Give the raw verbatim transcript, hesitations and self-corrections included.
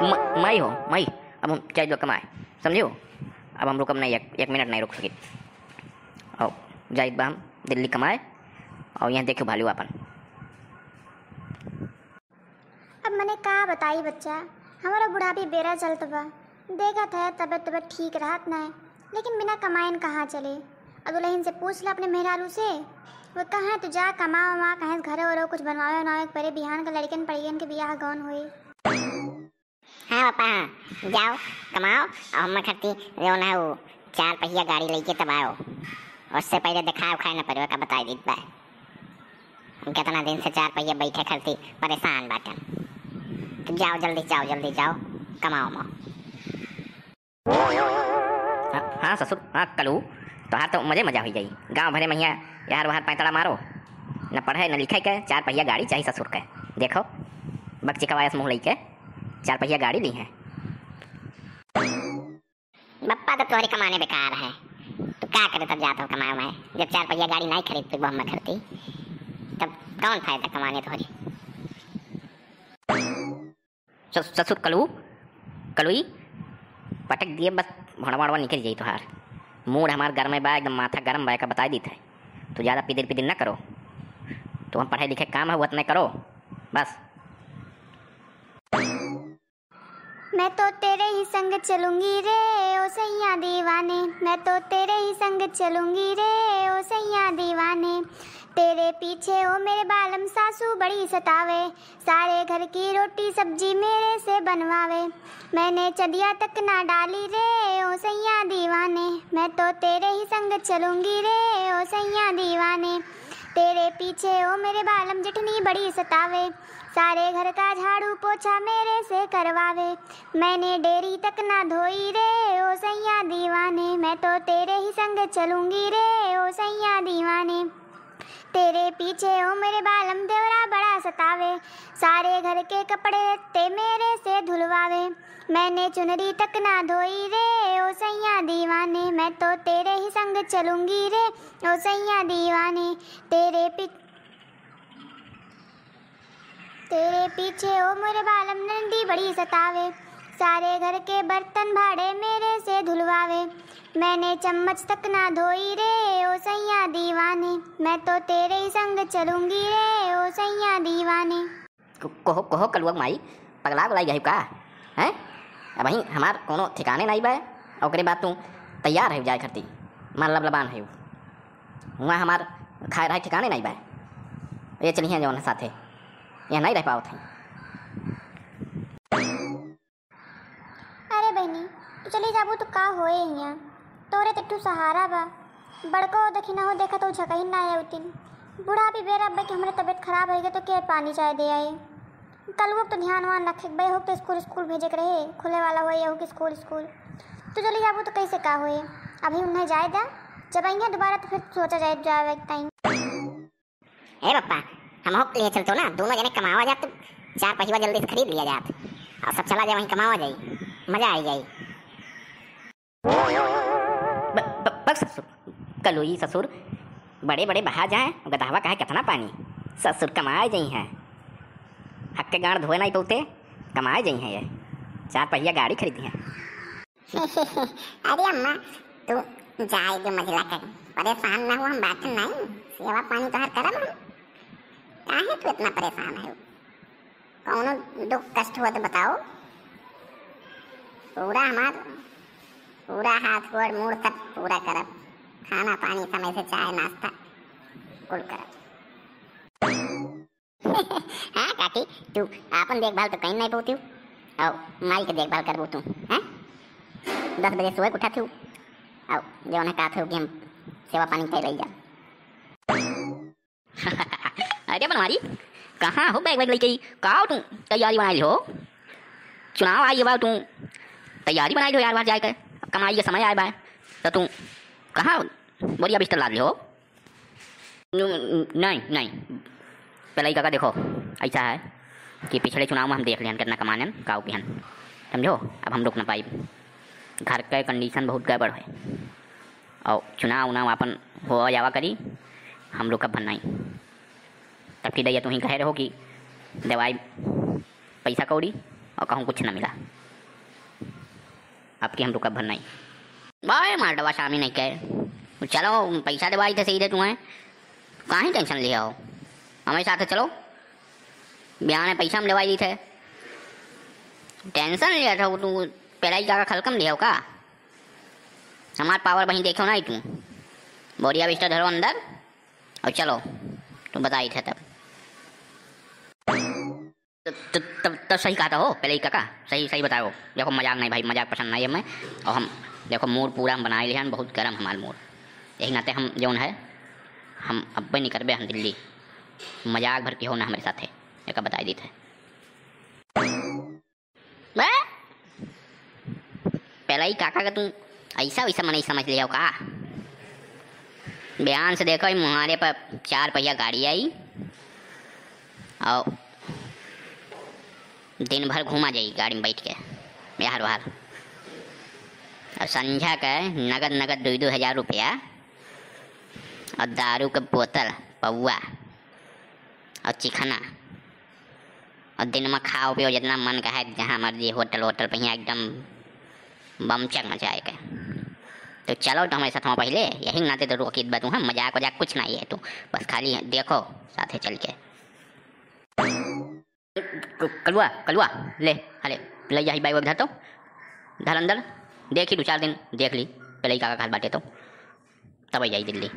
म-, मई हो, मई, अब हम जाइत बा कमाए, समझियो? अब हम रुकब नहीं, एक, एक मिनट नहीं रुक सकित। अब जाइत बा हम दिल्ली कमाए, और यहाँ देखियो भालू आपन। अब मने का बताई बच्चा, हमारा बुढ़ापी बेरा चलत बा। देखत है तबियत, तबियत ठीक रहत नहीं, लेकिन बिना कमाइन कहाँ चले। अब दुल्हन से पूछ ले अपने मेहरारू से, वो कहे तू जा कमा वमा, कहे घरे वरे कुछ बनवावे उनवावे के परे, बिहान के लड़कन पड़ियन के बियाह गौन होई। हाँ पापा, हाँ, जाओ कमाओ, और हम खरती जौन है वो चार पहिया गाड़ी लेके तब आओ। उससे पहले दिखाओ खाए न पड़े का बताई दीत बा। हम कितना दिन से चार पहिया बैठे खरती परेशान बाटन। तो जाओ जल्दी, जाओ जल्दी, जाओ कमाओ माओ। हाँ, हाँ ससुर, हाँ कलू, तोहार तो मजे मजा हुई जाई। गाँव भरे महिया यार वहार पैंतड़ा मारो, न पढ़े न लिखे के, चार पहिया गाड़ी चाही ससुर के। देखो बकचिकवा अस मुँह लइके चार पहिया गाड़ी ली है। बप्पा तो तोहरे कमाने बेकार है, तू का करे तब जात हो कमाए उमाए, जब चार पहिया गाड़ी नहीं खरीद पे हम खरीदती तब कौन फायदा कमाने तोहरे। स-, ससुर कलू, कलुई, पटक दिए बस, भड़वा वड़वा निकल जाई तोहार। मूड हमार गरम बा, एकदम माथा गरम बा, का बताई दीत है। तू ज्यादा पिदिर पिदिर ना करो, तू हम पढ़े लिखे काम है वो इतने करो बस। मैं तो तेरे ही संग चलूंगी रे ओ सैया दीवाने, मैं तो तेरे ही संग चलूंगी रे ओ सैया दीवाने। तेरे पीछे ओ मेरे बालम सासू बड़ी सतावे, सारे घर की रोटी सब्जी मेरे से बनवावे। मैंने चदिया तक ना डाली रे ओ सैया दीवाने, मैं तो तेरे ही संग चलूंगी रे ओ सैया दीवाने। तेरे पीछे ओ मेरे बालम जेठनी बड़ी सतावे, सारे घर का झाड़ू पोछा मेरे से करवावे। मैंने डेरी तक ना धोई रे ओ सैया दीवाने, मैं तो तेरे ही संग चलूंगी रे ओ सैया दीवाने। तेरे पीछे ओ मेरे बालम देवरा बड़ा सतावे, सारे घर के कपड़े लत्ते मेरे से धुलवावे। मैंने चुनरी तक ना धोई रे ओ सैया दीवाने, मैं तो तेरे ही संग चलूंगी रे ओ सैया दीवाने। तेरे पी-, तेरे पीछे ओ मोरे बालम नंदी बड़ी सतावे, सारे घर के बर्तन भाड़े मेरे से धुलवावे। मैंने चम्मच तक ना धोई रे ओ सैया दीवाने, मैं तो तेरे ही संग चलूंगी रे ओ सैया दीवाने। को-, कोहो, कोहो कलुआ माई, पगला गलाई गई का? हैं? अबहीं हमार कोनो ठिकाने नहीं बा, ओकरे बाद तू तैयार है जाए खरती, मार लबलबान है। हुआ हमार खाए रहे ठिकाने नहीं बा। ये चलिए जौन साथे, ये नहीं रह पावत है। अरे बहिनी, तू चली जाबू तो का होए हियाँ? तोरे त एक ठू सहारा बा। बड़को देखी ना हो, देखा तो झकही ना आए उतिन। बुढ़ापी बेरा बा कि हमरे तबीयत खराब होइगे तो के पानी चाय दे आए? कलुओ के तो ध्यान वान रखे के बा, हो तो स्कूल, स्कूल भेजे के रहे, खुले वाला होए, यहू के स्कूल, स्कूल। तू चली जाबू तो कैसे का होए? अभी उन्हें जाए दा, जब आइए दोबारा तो फिर सोचा जाए जावे के टाइम। ए पप्पा, हमहू के लिए चलतो ना, दोनों जने कमावा जात, चार पहिया जल्दी से खरीद लिया जात, और सब चला जाए वहीं कमावा जाई, मजा आई जाई। ब-, ब-, बस ससुर, कलोई ससुर, बड़े बड़े बहा जाए, गदहवा कहे कितना पानी, ससुर कमाए जाई हैं, हक के गांड धोए नहीं पौते, कमाए जाई हैं ये, चार पहिया गाड़ी खरीदी हैं। अरे अम्मा, तू जाए दे मझला कर, परेशान ना हो, हम बाटन नहीं, सेवा पानी तोहर करब हम। काहे तू इतना परेशान है? कौनो दुख कष्ट हो तो बताओ। पूरा हमार, पूरा हाथ गोड़ मूड़ सब पूरा करब, खाना पानी समय से चाय नाश्ता कुल करब। हाँ काकी, तू आपन देखभाल तो कहीं नहीं पौती, और माई के देखभाल करबू तू, हैं? दस बजे सोए के उठा थू, और जौन है कहा थू कि हम सेवा पानी कर रही जा। अरे बनवारी, कहाँ हो बैग वैग लेके? का हो तू तैयारी बनाई हो? चुनाव आई बा, तू तैयारी बनाई हो यार, बाहर जाए के, कमाई के समय आए बा, तो तू कहाँ बोरिया बिस्तर लाद ले हो? नु-, नहीं, नहीं। पहले ही काका देखो, ऐसा है कि पिछले चुनाव में हम देख लिहन कितना कमाने का किहन, समझो, अब हम रुक ना पाई। घर के condition बहुत गड़बड़ है और चुनाव उनाव अपन हो जावा करी, हम रुकब भर नहीं। तब की दैया तुहीं कहे रहो कि दवाई पैसा कौड़ी और कहूँ कुछ ना मिला। अब की हम रुकब भर नहीं। बाय मार डबा सामी नहीं कहे। चलो, पैसा देवाई थे सीधे तुम्हें। काहे tension लिया हो? हमारे साथ चलो। बिहान पैसा हम लेवाई दी थे। Tension लिया था तू, पेलाई काका खलकम लिया हो का? हमार power वहीं देखो ना तू। बोरिया बिस्तर धरो अंदर और चलो, तू बताई थे तब। त-, त-, तब, तब सही कहा था हो, पेलाई काका, सही, सही बताओ। देखो, मजाक नहीं भाई, मजाक पसंद नहीं है मैं। और हम, देखो, mood पूरा हम बनाए लिहन, बहुत गरम हमार mood। यही नाते हम, जौन है, हम अब्बे निकरबे हम दिल्ली। मजाक भर के हो ना हमारे साथ है, एक बताई दी थे। बे, पेलाई काका का तू ऐसा वैसा मनई समझ लिया हो का? बिहान से देखो, ई मुहारे पर चार पहिया गाड़ी आई और दिन भर घूमा जाई गाड़ी में बैठ के, बिहार बहार। और संझा के नगद नगद दो दो हजार रुपया और दारू के बोतल, पौवा और चिखना, और दिन में खाओ पियो जितना मन का है, जहाँ मर्जी होटल वोटल पे, हियाँ एकदम बमचक मचाए के। तो चलो, तो हमारे साथ वहाँ पहले, यही नाते तो रोकित बा तू, हम मजाक वजाक कुछ नहीं है तू, बस खाली देखो साथे चल के। क-, कलुआ, कलुआ, ले, हले, ले जा, ही bag वैग धर तो, धर अंदर, देखी दो चार दिन, देख ली, पेलाई काका का हाल बाटे तो, तब आई जाई दिल्ली।